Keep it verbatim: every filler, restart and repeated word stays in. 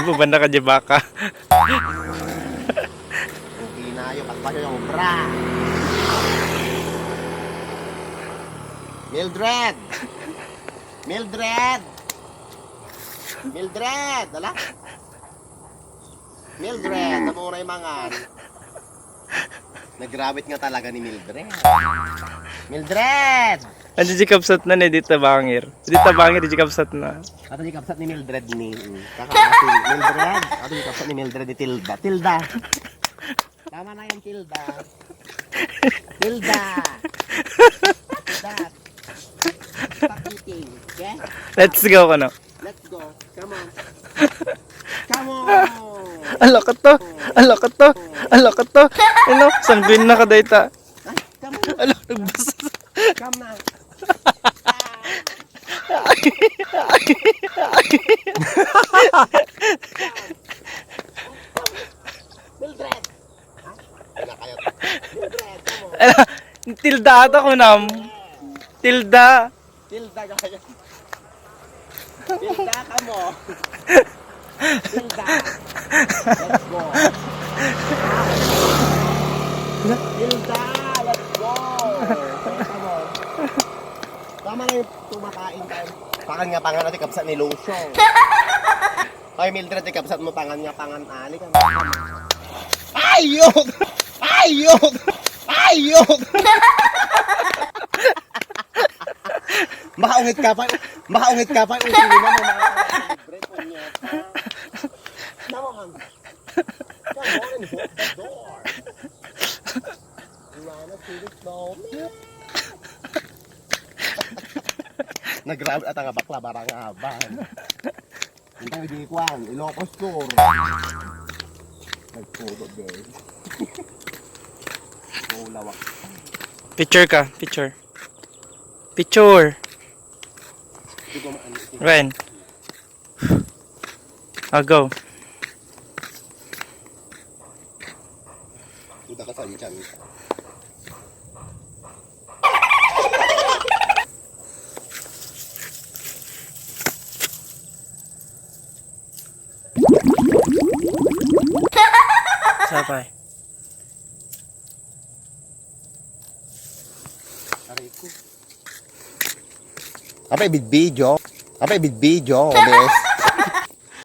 Buban na ka di baka. Ang kinayo, pagpayo yung obra. Mildred! Mildred! Mildred! Ala? Mildred, amo na yung mangan. Nagrawit nga talaga ni Mildred. Mildred! Ano di kabsat na ni dita bangir? Dita bangir, di kabsat na. Ato di kabsat ni Mildred ni. Mm. Kakaasin. Mildred. Ato di kabsat ni Mildred ni Tilda. Tilda. Tama na yan, Tilda. Tilda. Stop that. Stop eating. Okay? Let's go, ano? Let's go. Come on. Come on. Ala ka to. Ala ka to. Ala ka to. Ano? Sanguin na ka dayta. Ay, come on. Ala, nagbasa. Come na. Mildred. Ha? Wala kayo. Mildred, come on. Ala, Tilda ata ko nam. Tilda. Tilda kayo. Tilda ka mo. Tilda. Let's go. Tilda, let's go. Tilda mo. Tama na yung tumakain tayo. Pangan nga pangan natin, kabsa ni Lucio. Hoy, Mildred, ikabsat mo pangan nga pangan, ali ka. Ayok! Ayok! Ayok! Makaungit ka pa, makaungit ka pa, uy, sino na mo, mga libre, punyeta. Come on. Come on and hold the door. Wala na, sino to? Nagrabe ata nga bakla, barang aban. Ang tayo di kwan, Ilocos Sur. Nagpudo din. Ulawak. Picture ka, picture. Picture. Di ko maano ito. Ren. Agaw. Puta ka sa tiyan. Sapay. Aray ko. Apa ibid video? Apa ibid video, bes?